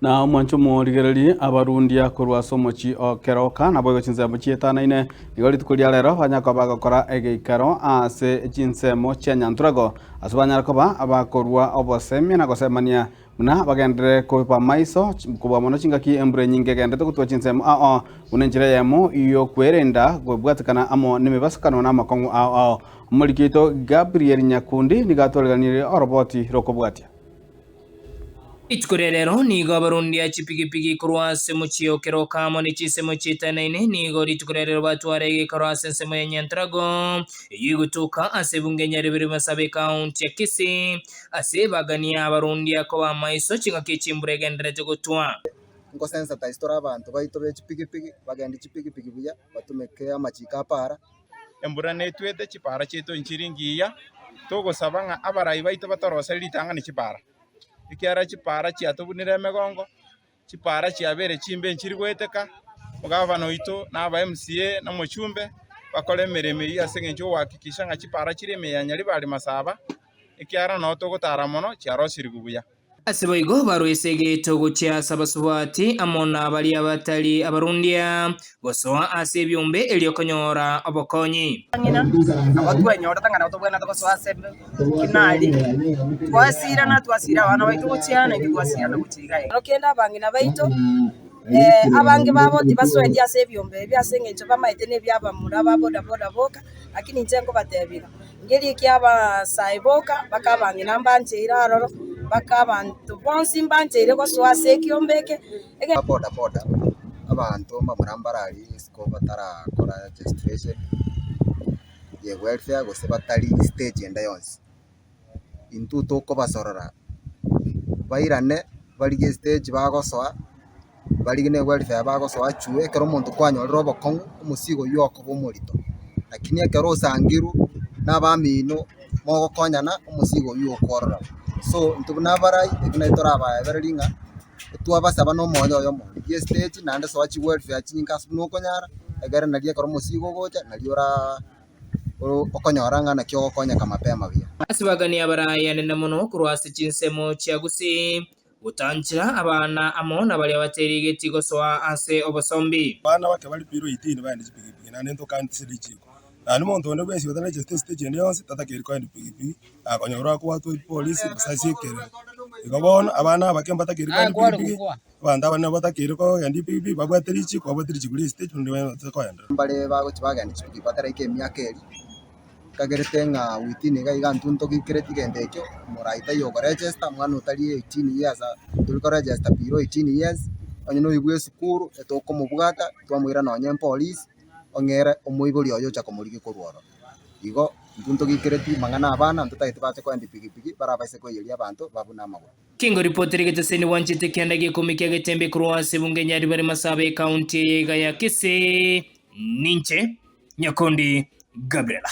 Na omwanche omorigererie abarundia korwa ase omochie o Keroka, naboigo chinsemo chietanaine. Nigo rituko ria rero banyare koba bagokora egeikaro ase chinsemo chia Nyanturago, ase banyare koba bakorua obosemia na gosemania buna bagenderere koba maiso kobua mono chingaki embura enyinge egenderete gotwa chinsemo ao buna enchera eyemo y'okwerenda kobwatekana amo nemebasukano na amakong'u ao ao. Omoriki oito Gabriel Nyakundi nigo atwareganirie oroboti rokobwatia. Rituko ria rero nigo abarundia chipigipigi korwa ase omochie o Keroka amo ne chinsemo chietanaine nigo rituko ria rero batwara egeikaro ase ensemo ya Nyantrago eyio egotoka ase ebunge ya Nyaribari Masabe ekaunti ya Kisii ase bagania abarundia koba amaiso chingaki chimbura egendererete gotwa. Ngosensitize tore abanto baito be chipigipigi bagende chipigipigi buya batumeke amachiko a para. Embura netwete, chipaara chiaito nchiri ngiya, togosaba ng'a abarai baito batoroserie ritang'ani chipaara, ekiagera chipaara chiatobunire emegongo, chipaara chiabeire chimbe nchiri goeteka, omogavana oito na aba MCA na omochumbe, bakore emeremo eyio ase eng'encho yogohakikisha ng'a chipaara chire ime ya Nyaribari Masaba, ekiagera noo togotara mono chiarosirigwe buya. Ase boigo barwese egeto gochia ase abasubati amo nabaria batari abarundia, gosoa ase ebiombe erio konyora obokonyi. Ng'ina, nabo twenyorete ng'a nabo tobwenerete gosoa ase ekinari, twasirana twasira abana baito gochia na intwe twasirana gochia iga iga. Kende abang'ina baito abange babo tibasoeti ase ebiombe ebi ase eng'encho bamaete na ebia abamura ba bodaboda boka, lakini inche nkobatebia iga. Ngeria eki'abasae boka, mpaka abang'ina mbancheire aroro, mpaka abanto bonsi mbancheire gosoa ase ekiombe eke. Aba boda boda, abanto mbamura mbararie isiko batarakora registration ye welfare gose batari stage ende yonsi. Intwe tokobasorora bairane barigie estage bagosoa. Barigie ne welfare bagosoa chwe ekero omonto kwanyorire obokong'u omosigo oywo okoba omorito. Lakini ekero osangirwe na abamino mogokonyana omosigo oywo okwororoba. So intwe buna abarai ekio naki torabaebererie ng'a twabasaba na omoyo oyomo rigia estage naende soa chiwelfare chinyinge ase buna okonyara egere nari ekero omosigo ogocha nari oraa okonyora ng'a naki ogokonyeka mapema buya. Ase bagania abarayanene mono korwa ase chinsemo chia Gusii, Gotanchera abana amo na baria baterigeti gosoa ase obosombi. Abana bake bare below 18 baende chipigipigi naende ntokani ase richiko. Naende monto onde bwensi otarechete estage ende yonsi tatakeiri koenda epigipigi akonyorwa akobwatwa epolisi gose ase ekerero. Igo bono abana abake mbatakeiri koenda epigipigi, abanto abanene batakeire kogenda epigipigi babwate richiko babwate richiko ria estage naende babwate koenderera. Mbare bagochia bagenda chipigipigi bataraika emiaka eria. Nkagerete ng'a within iga iga intwe ntogikereti egento ekio, omorai taiyo okoregesta, omwana otari 18 years tori koregesta below 18 years, onye na oyio bwa esukuru etokomobwata twamoira nonye mpolice, ong'ere omoibori oye ocha komorigia korwa ororo. Igo intwe ntogikereti mang'ana abana ntotagete bache koenda epigipigi barabaise koiyeria abanto babune amagoro. Kingo ripoti rigeteseni bwanchete kianda gia ikomi kia Getembe korwa ase ebunge Nyaribari Masaba ekaunti eye iga ya Kisii. Ninche Nyakundi Gabriel.